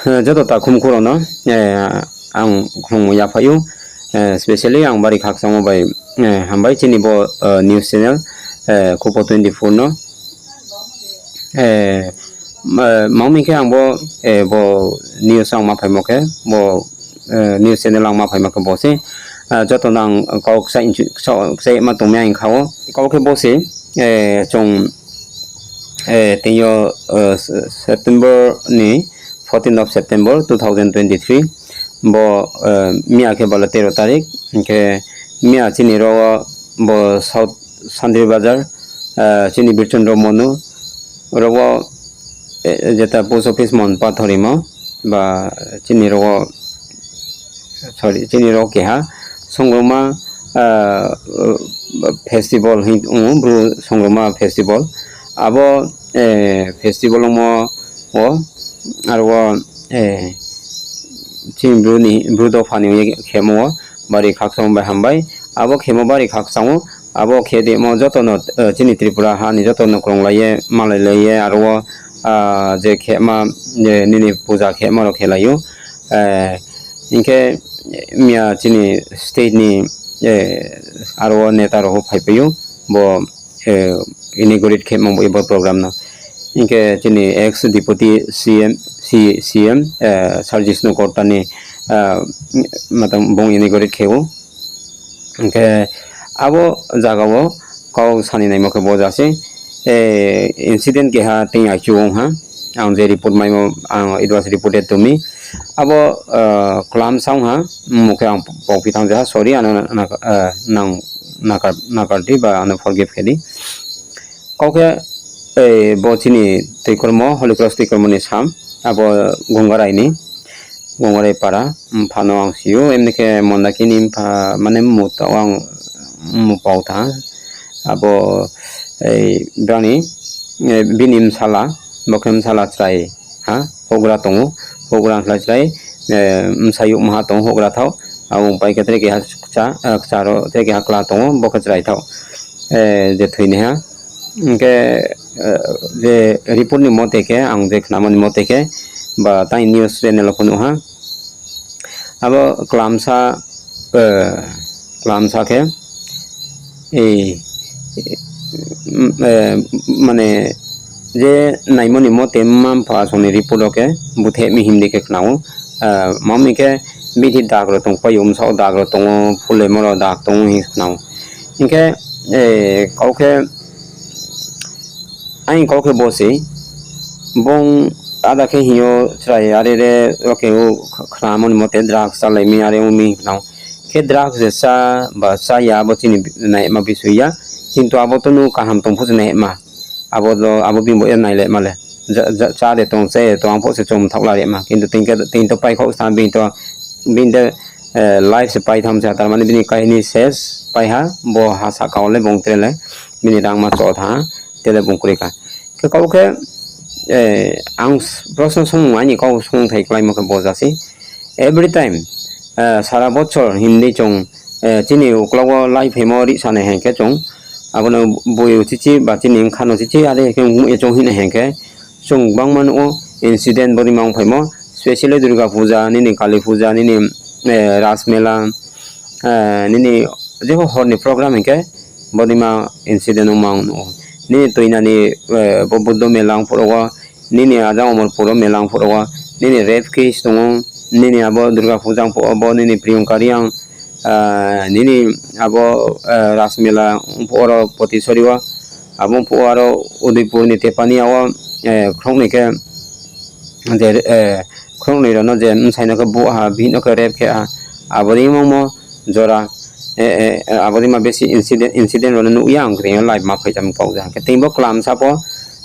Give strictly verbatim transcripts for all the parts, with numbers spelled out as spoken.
Joto takhumkhu rao no ang khlungmo yaphai ou, specially ang bari khakchangmo bai hambai chini bo news channel Khupo twenty four no. Mami khe ang bo, bo news ang ma phaimo khe, bo news channel ang ma phaimo khe bo se, joto no ang kau kchaima tongmai ang kha wo. Kau khe bo se, chung tini yo September ni, fourteenth of September two thousand twenty three, bo miya khe bale tero tarik, hing khe miya chini ro wo bo South Santri Bazar, chini Birchondro Monu, ro wo, jeta post office Mon Pathorimo, ba chini ro wo, sorry, chini ro keha songroma festival hing ong ou, Bru songroma festival. Abo festival ongmo wo, aro wo chini Bru ni, Bru dopha ni ye khemo wo bari khakchang bai hambai. Abo khemo bari khakchang ou, abo khe demo joto no, chini Tripura ha ni joto no krunglai ye, malailai ye, aro wo je khema, nini puja khema rao khelai ou. Hing khe miya chini state ni aro wo neta rao pho phaipai ou, bo inaugurate khe mangbo bo program no. Hing khe chini ex deputy C M, C-, C M, Sir Jishnu Korta ni, matang bung inaugurate khe ou. Hing khe abo zaga wo kau sani naimo khe bo ja se, incident keha tei aichu ong ha. Ang je report maimo, ang, it was reported to me. Abo klamsa ong ha, mmung khe ang pauphi thanng ja ha, sorry, ano na-, nang nakar, nakar di ba ano forgive khe di. Kau khe, bo chini Tuikormo, Holy Cross Tuikormo ni sam, abo Gongarai ni, Gongarai para, mpha no ang si ou, emni khe Mondaki ni mpha, mane mmu tao ang mmu pau tha. Abo, brang ni, bini bsala, bo khe bsala chrai ha, houhgra tong ou, houhgra slái slái, bsayouh maha tong ou, houhgra thao, abo pai khe tre keha kcha, kcha ro tre keha kla tong ou, bo khe chrai thao, je thoinaiha. Hing khe, je report ni mote khe, ang je khnamo ni mote khe, ba tang news channel wo pho nuh ha. Abo klamsa, klamsa khe, mane, je naimo ni mote mma mpha song ni report wo khe, búthaih mi himdi khe khna ou. Mami khe bithi dag rao tongpai ou, bsaoh dag rao tong ou, phulemo rao dag tong ou hing khna ou. Hing khe, kau khe, aini kau khe bo se, bung ada khe hing yo chrai are re, ro khe ou khnamo ni mote drugs chálai mi are ong mi hing khna ou. Khe drugs je chá ba chá ya abo chini naima bisoi ya, kintu abo to nu kaham tong pho se naima. Abo, abo bini bo ye nailaima le. Chá de tong, chá ye tong, ang pho se chom thaoh la rima. Kintu tini to paikhaoh sa, bini to, bini de, life se pai tham sa, tar mane bini kahini ses pai ha, bo ha sahka wo le bung tre le, bini rangma cho tha, tre le bung kroi kha. Khe kau khe, ang proshno sung, aini kau sungthai kláimo khe bo ja se. Every time, sara bochor himdi chung, chini uklau wo laiphaimo rihsanai hing khe chung, abo no boi chichi ba chini bkha no chichi are khe ong ye chung hinai hing khe, chung gbangma nuh ou incident bodei ma ongphaimo, specially Durga Puja, nini Kali Puja, nini Ras Mela, nini jepho hor ni program hing khe, bodei ma incident ongma ang nuh ou. Nini Toina ni, bo Buddho Mela ongphuh rao wo, nini ajang Omorpur wo Mela ongphuh rao wo, nini rape case tong ou, nini abo Durga Puja ongphuh wo bo nini Priyanka Reang, nini abo Ras Mela ongphuh wo aro Potisori wo, abo ongphuh wo aro Udaipur ni Tepania wo, khrouhnoi khe, je, khrouhnoi rao no je bsai no khe buh ha, bihih no khe rape khe ha, abo dei mangmo jora, abo dei ma besi incident, incident rao no nuh ya ang khe live ma phai cham kau ja. Khe tini bo klamsa pho,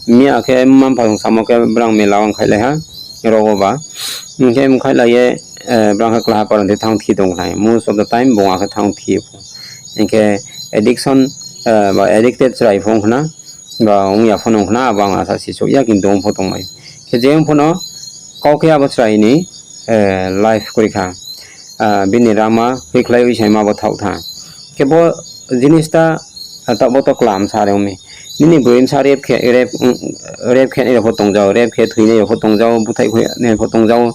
miya khe mma mpha rung samo khe brang mela wo ongkhaihlai ha, ro wo ba. Hing khe ongkhaihlai ye, brang khe klaha paron the thanng thi tong khnai. Most of the time bung akhe thanng thi pho. Hing khe addiction, ba addicted chrai pho ong khna, ba ong ya pho no ong khna, abo ang asa sisouh ya, kintu ong pho tongmai. Khe je ong pho no, kau khe abo chrai ni life kroi kha. Bini rangma hoihkhlai hoihsaima bo thaoh tha. Khe bo jinis ta, taoh bo to klamsa are ong mi. Nini broi bsa rape khe, rape khe nai rao pho tong jao, rape khe thoinai rao pho tong jao, búthaih khuinai rao pho tong jao.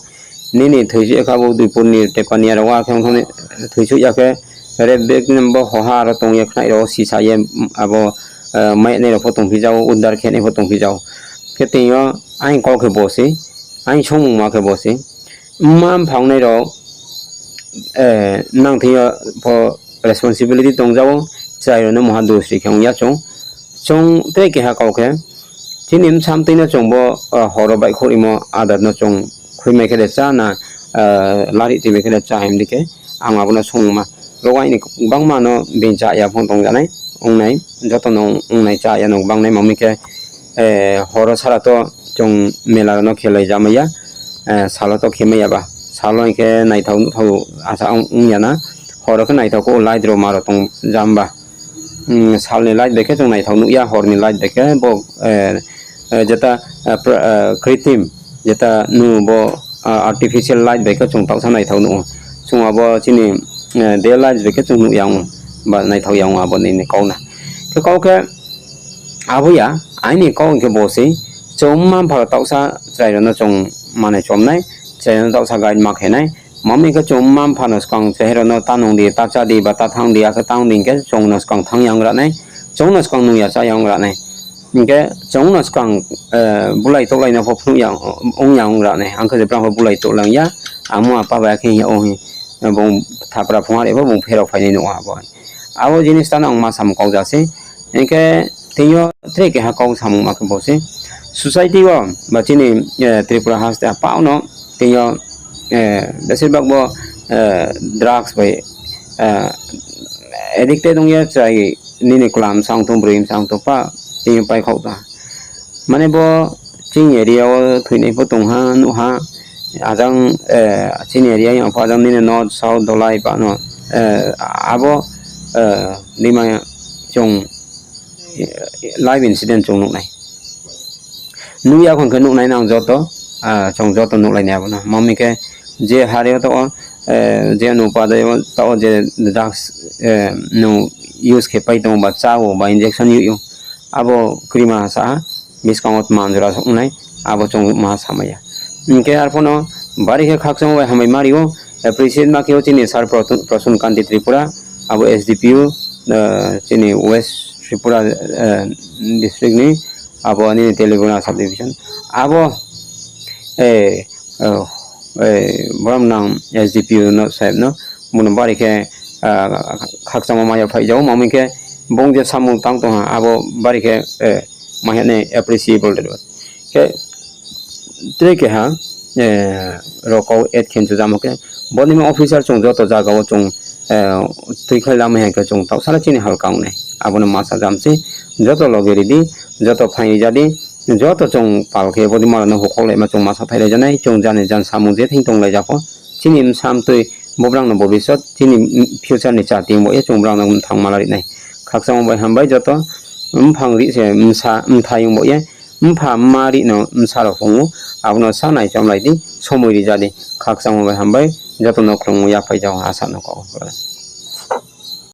nini thoisuh ya kha bo Udaipur ni Tepania rao wa khe ong thang ni thoisuh ya khe rape victim bo hoha aro tong ye khnai rao sisa ye abo, mai nai rao pho tongphi jao, uddar khe nai pho tongphi jao. Khe tini yo aini kau khe bo se, aini songmungma khe bo se. Mma mpha ongnai rao, nang thing yo pho responsibility tong jao, chrai rao no mungha dusri khe ong ya chung. Chung tre keha kau khe, chini bsa mtui no chung bo, hor wo baihkhouh rimo adat no chung khuimai khe le chá na, lari tuimai khe le chá himdi khe, ang abo no songma. Ro aini gbangma no being chá ya phung tong ja nai, ongnai, joto no ongnai chá ya no gbang nai, ma mi khe, hor wo sara to chung mela rao no khelai ja mai ya, sal wo to khe mai ya ba. Sal wo hing khe naithao nuhthao asa ong ya na, hor wo khe naithao kho light rao ma rao tong ja ba. Sal ni light bai khe chung naithao nuh ya, hor ni light bai khe bo, jeta, kritim, jeta nu bo, artificial light bai khe chung taohsa naithao nuh ou. Chung abo chini, day light bai khe chung nuh ya ong, ba naithao ya ong abo nini kau na. Khe kau khe, abo ya, aini kau hing khe bo se, chung mma mpha rao taohsa chrai rao no chung manai chom nai, chrai rao no taohsa guide ma khe nai, ma mi khe chung mma mpha no skang chrai rao no ta nung di, ta chá di, ba ta thanng di, akhe tang di hing khe chung no skang thanng ya ong ra nai, chung no skang nung ya chá ya ong ra nai. Hing khe chung no skang, bulai touhlai no pho phnuh ya, ong ya ong ra nai, ang khe je brang pho bulai touhlai ya, amo apa bai akhe hing ya ong hing, bung thapra phung are pho bung pherao phai nai nuh ha bo. Abo jinis ta no ang ma samung kau ja se. Hing khe tini yo tre keha kau samungma khe bo se. Society wo, ba chini, Tripura haste pah no, tini yo, besir bak bo, drugs bai, addicted ong ye chrai nini kla bsa ong tong, broi bsa ong tong pah, tini yo paikhaoh ta. Mane bo chini area wo thoinai pho tong ha, nuh ha, ajang, chini area yo pho ajang nini north, south, Dholai pah no, abo, nima chung, live incident chung nuh nai. Nuh ya khon khe nuh nai nang joto, chung joto nuhlai nai abo no. Ma mi khe je hari yo taoh wo, je nupa de taoh wo je drugs, nu use khe pai tong ou ba chá ou ba injection yag ou. Abo krima sa ha, buskang wo tma jora ong nai, abo chung maha samai ya. Hing khe arphuh no bari khe khakchangmo bai hambai ma ri ou, appreciate ma khe ou chini Sir Pro-, Prasun Kanti Tripura, abo S D P O, chini West Tripura, district ni, abo nini Telibona subdivision. Abo, borom nang S D P O no saheb no, bung no bari khe, khakchangmo ma yaphaih ja ou, ma mi khe bung je samung tang tong ha, abo bari khe, ma hing nai appreciable de. Khe tre keha, rokau add khe chu jamo khe, bodima officer chung joto zaga wo chung, tuikhlai lamai hing khe chung taohsa le chini halka ong nai. Abo no ma sa jam se, joto loge ri di, joto phaing ri ja di, joto chung pal khe bodima rao no hukhoklaima chung ma sa thailai ja nai, chung jani jan samung je thing tonglai ja pho. Chini bsa mtui, bo brang no bobisot, chini future ni chati ong bo ye chung brang no mthang mala ri nai. Khakchangmo bai hambai joto, mphang ri se, mthai ong bo ye, mpha mma ri no bsa rao phung ou, abo no sa nai chomlai di, somoi ri ja di, khakchangmo bai hambai, joto no khlum yaphaih ja ou, asa no kau ou.